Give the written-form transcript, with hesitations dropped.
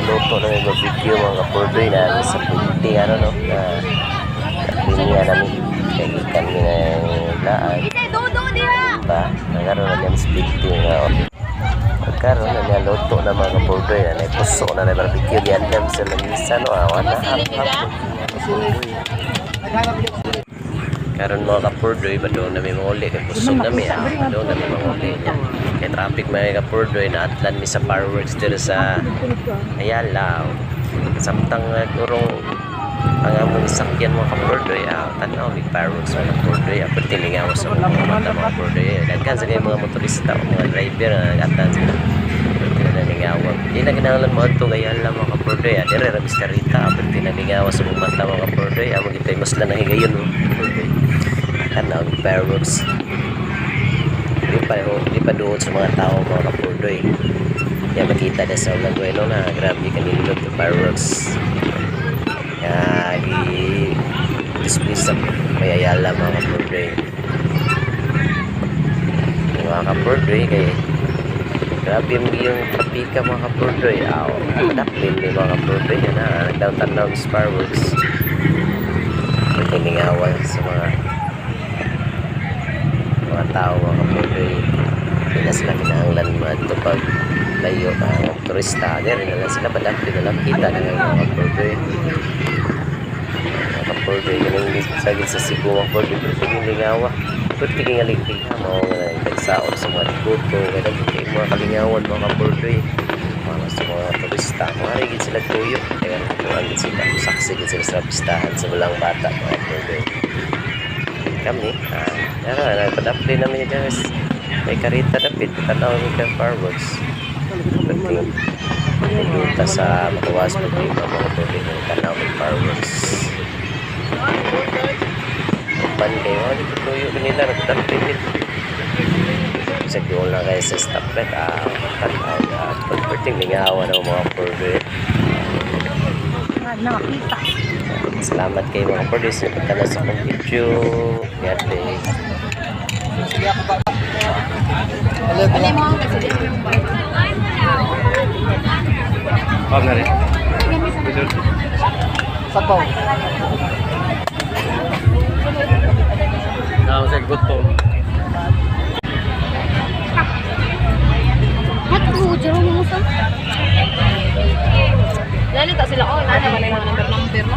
Nagluto na may barbecue, mga kapurdoy, na sa puti ano no na linya namin kay gikan mi ng laan ba nagaroon na niya speed nga pagkaroon na niya luto na, mga kapurdoy, na puso na na barbecue diyan sa lamisa no awan na hap hap. Karon, mga kapurdoy, badong na may mga uli kay busog na mi ah. Badong na may mga uli niya. Kay traffic, mga kapurdoy, naatlan mi sa fireworks dito sa Ayala. Samtang nagurong ang among sakyan, mga kapurdoy, ah, tanaw mig fireworks, mga kapurdoy, ah, perti lingaw sa mga mata, mga kapurdoy. Daghan sa kay mga motorista o mga driver na nag-atan sila. Perti na nalingawan. Di na kinahanglan mo adto Ayala, mga kapurdoy, ah, dire ra Mr. Rita, ah, perti nalingaw sa mga mata, mga kapurdoy, ah, magitay masla na higayon, mga kapurdoy. Tanaw mig fireworks. Di pa doon sa mga tao, mga kapurdoy. Kaya makita na sa ulang bueno na grabe kanindot the fireworks. Kaya gi display sa may Ayala, mga kapurdoy. Mga kapurdoy, kay grabe yung trapika, mga kapurdoy. Aw, daplin ni mga kapurdoy yan na nagtanaw sa fireworks. Tiningawan sa mga tao, mga kapurdoy. Hindi na sila kinahanglan maadto pag layo ang turista. Diri na lang sila, padapli na lang, kita na lang, mga kapurdoy. Mga kapurdoy, ganun sagit sa Cebu, mga kapurdoy, pero tingin lingawa. Pero tingin aligtig ha, mga nagsaon sa mga dikuto, kaya kay mga kalingawan, mga kapurdoy. Mga sa mga turista, mga rigid sila tuyo. Kaya kuan sila, saksi gid sila sa pistahan sa walang bata, mga kapurdoy. Kami, ah, nara, nagpadapli namin guys. May karita dapit, tanaw mi kang fireworks. Pwede pinduta sa makawas problema, mga kapurdoy, ng tanaw ng fireworks. Upan kayo, ano tuyo kanila, nagpadapli din. Sa doon lang kayo sa stoplight, ah, tanaw na, pagperting lingawan ng mga kapurdoy. Nakakita. Salamat kay mga kapurdoy sa pagtanaw sa akong video. God bless. Ano mo ang kasi? Wag na rin. Sabaw. Nakang sa gutom. Lalita sila, oh, nana ba na yung mga number-number no?